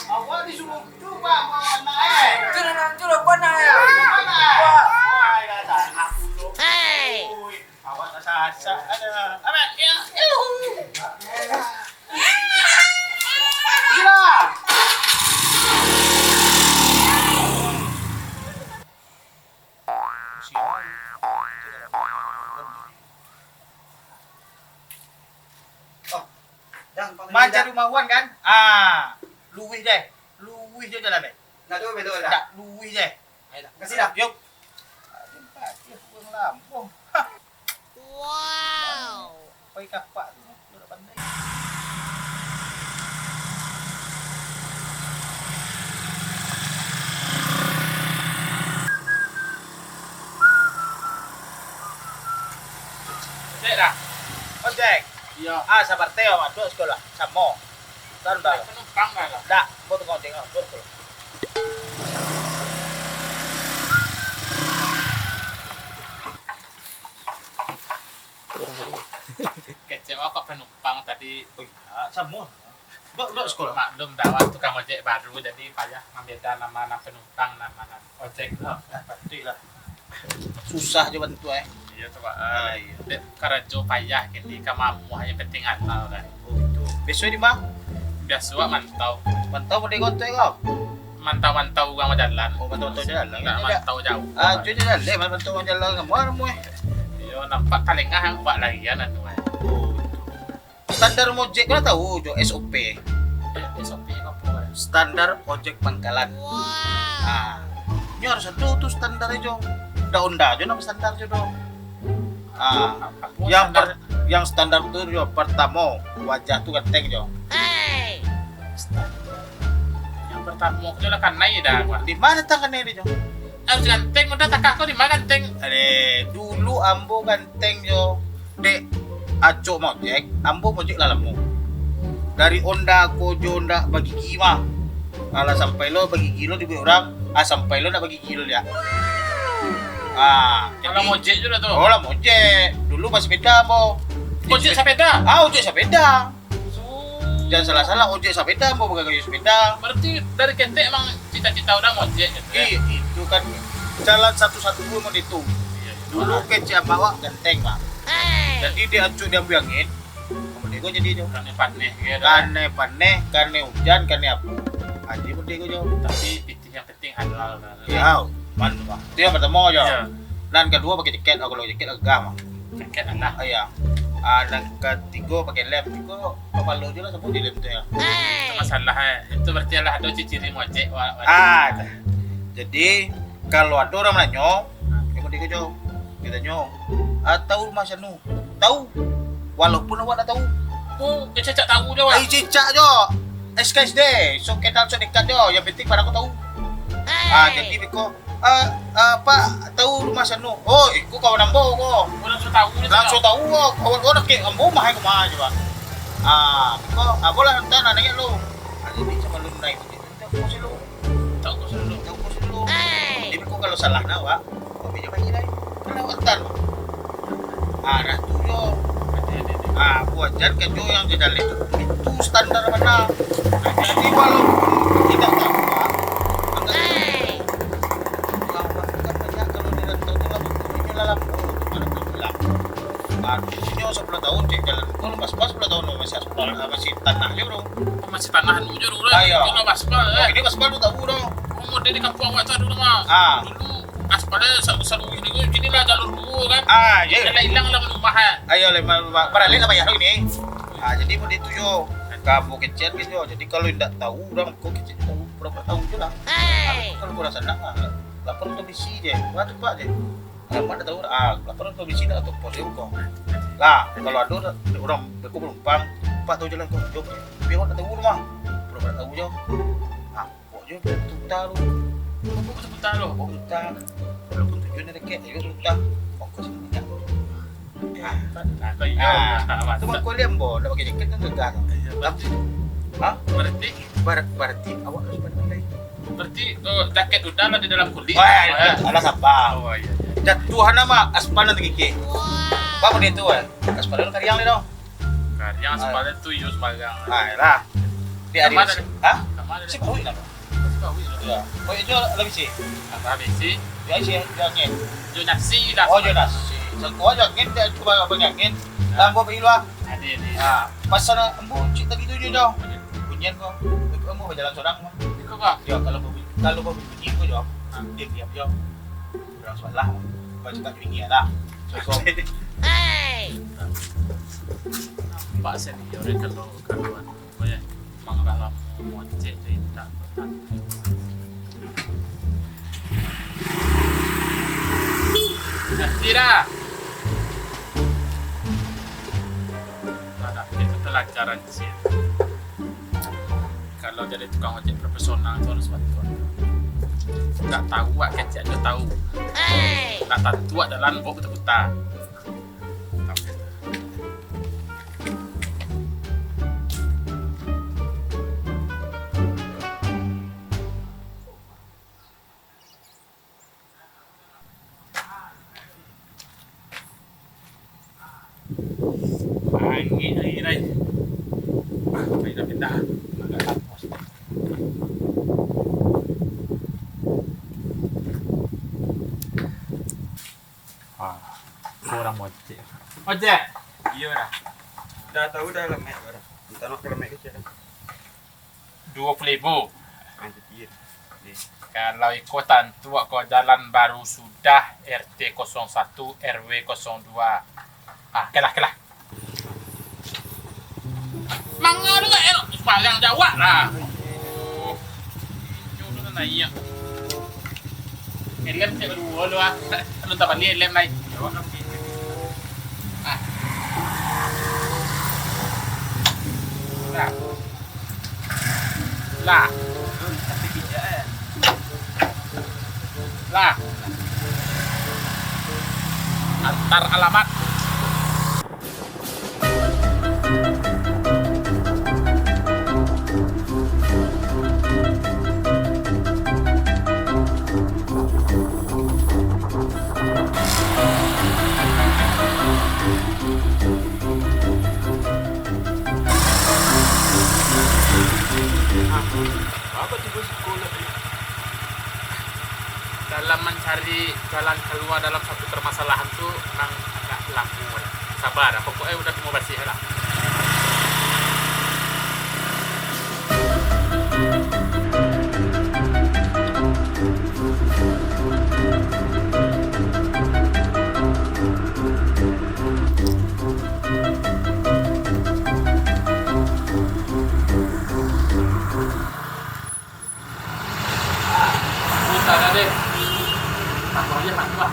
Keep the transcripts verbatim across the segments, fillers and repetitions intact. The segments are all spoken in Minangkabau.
Awak disuruh cuba bawa anak, eh. Turun, turun, kau nak, ya? Mana? Wah. Wah, ya, tak. Hei. Awak tak sasak. Ada. Apa? Ya. Gila. Oh, dah, Pak Mancari Mawan, kan? Ah, luwih deh. Luwih je jalan deh. Nah, tu betul dah. Dah, luwih je. Ayolah, kasih dah. Yuk. Aduh, Pak, dia kurang lambung. Hah. Wow. Pai kapak tu, tu dah pandai. Cek dah. Ojek. Iyo. Ah, sabar teh, Mak. Duo sikolah. Samo. Tan ba. Penumpang dah lah. Dak, ambo tukang ojek, ah, duo sikolah. Kecek awak penumpang tadi. Oh, iyo, samo. Duo, duo sikolah. Maklum dah, awak tukang ojek baru, jadi payah mambeda nan ma nan penumpang, nan ma nan ojek tu. Ah, patuik lah. Susah jo bantuak, eh. Iyo tu, Pak. Ah, iyo. Dek karajo payah kini, ka mamuah yang penting halal kan. Oh, betul. Biaso di ma? Biaso awak mantau. Mantau model gontok kau? Mantau-mantau urang bajalan. Oh, mantau-mantau jalan. Ndak mantau jauah. Ah, tu jalan deh, mantau urang jalan. Muar, muar. Iyo, nampak talengah awak larian anu, eh. Oh, betul. Standar mojek kau tahu jo S O P. S O P apo, eh? Standar ojek pangkalan. Ah, nyo harus ado tu standar jo. Ndak Honda jo namo standar jo do. Ah, apo yang standar? Per-, yang standar tu jo, pertamo, wajah tu ganteng jo. Standar. Yang pertamo tu lah kanai dah, Pak. Di ma datang kanai tu jo? Harus ganteng, udah takah kau di ma ganteng? Ade, dulu ambo ganteng jo. Dek, acok mojek, ambo mojek lah lamo. Dari Honda ko jo ndak bagigi mah. Alah sampai lo bagigi lo dibuek urang, ah, sampai lo ndak bagigi lo liak. Ah, kalau jadi mojek tu dah tu. Oh, lah mojek. Dulu basapeda ambo. Ojek sapeda? Ah, ojek sapeda. Jan salah-salah, ojek sapeda, ambo bagagayo sapeda. Berarti dari ketek emang cita-cita udah mojek gitu, ya? Iya, itu kan jalan satu-satu pun mau itu. Iya, iya. Dulu kecek ambo awak ganteng, Bang. Jadi dia acuk diambil angin, kemudian gue jadi jo. Kanai paneh gitu, ya? Kanai paneh, kanai hujan, kanai apa. Ah, jadi mode gue jo. Tapi pitih yang penting halal, kan? Iya, man, Bang. Itu yang pertama jo. Iya. Nan kedua pakai jaket, kalau jaket agak, Bang. Jaket alah. Ah, iya. Ah, nan ketiga pakai lem, tiga kepala je lah, sampai di lem tu ya. Itu masalah, eh. Itu berarti alah ada ciri-ciri mojek, wa-, wa-, Ah, dah. Jadi, kalau ada orang menanyo, dia mode gue jo. Dia tanyo, "Ah, tahu rumah Sanu?" Tahu. Walaupun awak ndak tahu. Oh, dia cacak tahu je, Wak. Ai, cacak jo. S K S D, so kenal, so dekat jo. Yang penting pada aku tahu. Ah, jadi beko, "Ah, ah, Pak, tahu rumah Sanu?" "Oh, iko kawan ambo ko." Oh, langsung tahu je. Langsung tahu ko. Kawan ko nak ke ambo mah ko mah je, Pak. Ah, beko, ah, bolah nonton anak lo. Ah, jadi sebelum naik. Tahu ko selalu. Tahu ko selalu. Tahu ko selalu. Jadi ko kalau salah nak, Wak, ko meja pagi lai. Kelewatan. Ah, dah tu yo. Ah, buat jan kerjo yang di dalam itu, itu standar bana. Jadi walaupun tidak tahu, Wak, anggap orang kan banyak kalau di rantau tu lah, bukunya lah lama, oh, tu malam tu pulang. Ah, di sini sepuluh tahun cek jalan, oh, pas-pas sepuluh tahun masih aspal, ah, masih tanah je, bro. Masih tanah anu je, bro. Ah, iya. Itu lah aspal, eh. Ini aspal tu tahu, bro. Oh, model di kampung awak tu ada, bro, mah. Ah. Dulu aspalnya sa-, saluwih ni, kini lah jalur dua, kan? Ah, iya. Kan lah hilang lah rumah, eh. Ayo, lah, rumah. Baralek lah payah, bro, ini. Ah, jadi model tu, yo. Kampung kecil gitu, yo. Jadi kalau indak tahu, orang kau kecil tahu, pura-pura tahu je lah. Kalau kurang senang, ah, lapor ke polisi je. Wah, cepat je. Alamat dah tahu, ah, lapor ke polisi dah atau pos je kau. Lah, kalau ada orang beko penumpang, "Pak, tahu jalan kau?" "Jom." Tapi awak tak tahu rumah. Pura-pura tahu je. Ah, pok je, tuta tu. Pok je tuta tu. Pok tuta. Walaupun tujuan dia dekat, dia tuta. Ongkos dia banyak. Ah. Ah, kau iya. Ah, tu bang kau lihat, ambo nak pakai jaket kan gagah. Iya, berarti. Ha? Berarti? Bar-, berarti awak harus pandai. Berarti, oh, jaket udah lah di dalam kulit. Wah, oh, ya. Alah sabar. Oh, iya, iya. Jatuh nama aspal nan terkikik. Wow. Bang, dia tu, eh. Aspal tu kariang dia tu. Yang ah, sumbangan tu iyo sumbangan. Ah, lah. Di hari tadi. Hah? Sama ada. Si Pawi lah. Si Pawi lah. Ya. Pawi jo lah bisi. Lah bisi. Yo isi, yo angin. Jo nasi lah. Oh, jo nasi. Sangko jo angin, dia cuba abang angin. Nah. Lambo pergi luar. Ada ni. Ah, pasal ambo cik tadi tu jo. Kunyian ko. Ikut ambo bajalan sorang. Ikut ko. Yo, kalau babunyi, kalau babunyi ko jo. Ah. Diam-diam jo. Urang sabalah. Baca tak kini lah. Assalamualaikum. Hei! Nampak senior kalau kaluan. Oh ya, mangga lamo mocek tu intak. Dah, tidak. Dah, dah, itu pelajaran. Kalau jadi tukang ojek profesional tu harus bantuan. Ndak tahu, wak kecek aja tahu. Ndak tantu, wak jalan, bawa putar-putar. Angin aia lai. Ah, pindah-pindah. Agak lamos. Ah, kurang mocek. Ojek. Iyo dah. Dah tahu dah lemek dah. Minta nak lemek kecil dah. Duo puluah ribu. Kalau iko tantu ko Jalan Baru Sudah, R T kosong satu, R W kosong dua. Ah, oke lah, oke lah. Mangadu elok sembarang jawab lah. Jauh tu naiak. Helm cek kedua lu ah. Lu tak balik helm lai. Ah. Nah. Lah. Lah. Antar alamat. Dalam mancari jalan kalua dalam satu permasalahan tu memang agak lamo. Sabar, pokoknyo udah semua basih lah. Utara deh. Takut aja mati lah.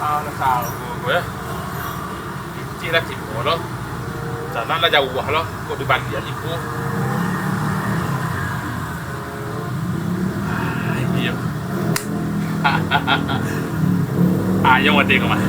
Alah, tahu gue. Kecil lah tibo lo. Jalan lah jauah lo. Kok dibaliak tibo. Iyo. Ayo, mati ko mah.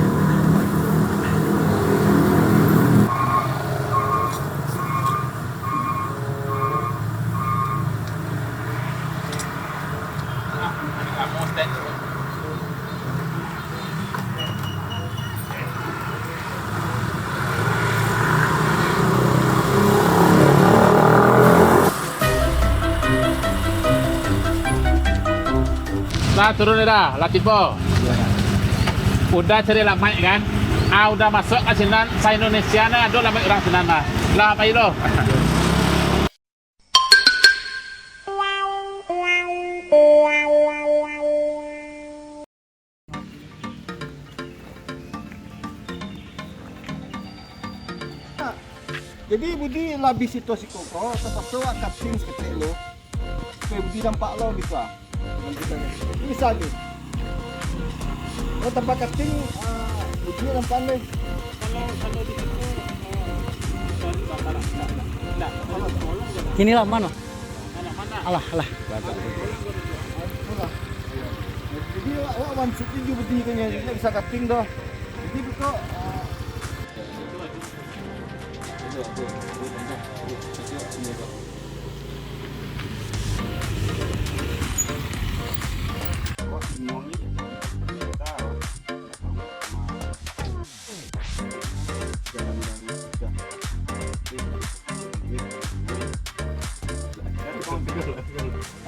Lah, turun dah, lah tibo. Udah cari lamaik kan? Ah, udah masuk ka sinan, sa-Indonesia ne ado lamaik urang sinan lah. Lah, pai lo. Jadi, Budi lah abih situ siko ko, tapaso awak cutting saketek lo. Supayo Budi nampak lo gitu ah. Bisa aja. Kalau tanpa cutting, ah, Budi nampak deh. Kini lah, mano? Alah, alah. Jadi, awak, awak one shoot tu Budi tu, ndak bisa cutting doh. Jadi, buka, ah, Ado, ado, ado, ado, ado, ado, ado.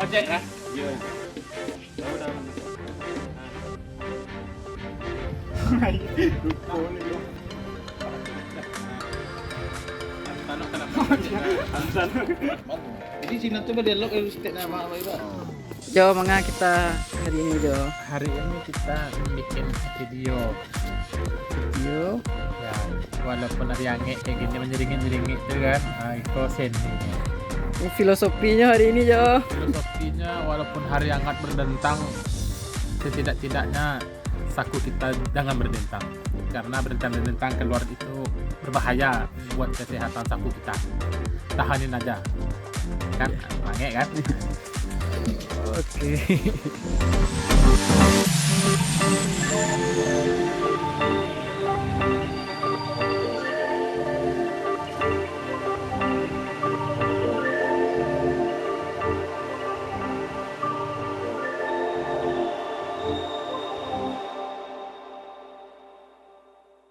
Ojek lah. Jadi sini tu berdialog dari setiap nama apa itu. Jo, manga kita hari ini, Jo? Hari ini kita bikin video. Video. Ya, walaupun hari angek kayak gini, menyeringit-nyeringit tu kan, ah, iko seni. Ini filosofinya hari ini, Jo. Filosofinya, walaupun hari hangat berdentang, setidak-tidaknya saku kita jangan berdentang. Karena berdentang-berdentang keluar itu berbahaya buat kesehatan saku kita. Tahanin aja. Kan? Angek kan? Oke.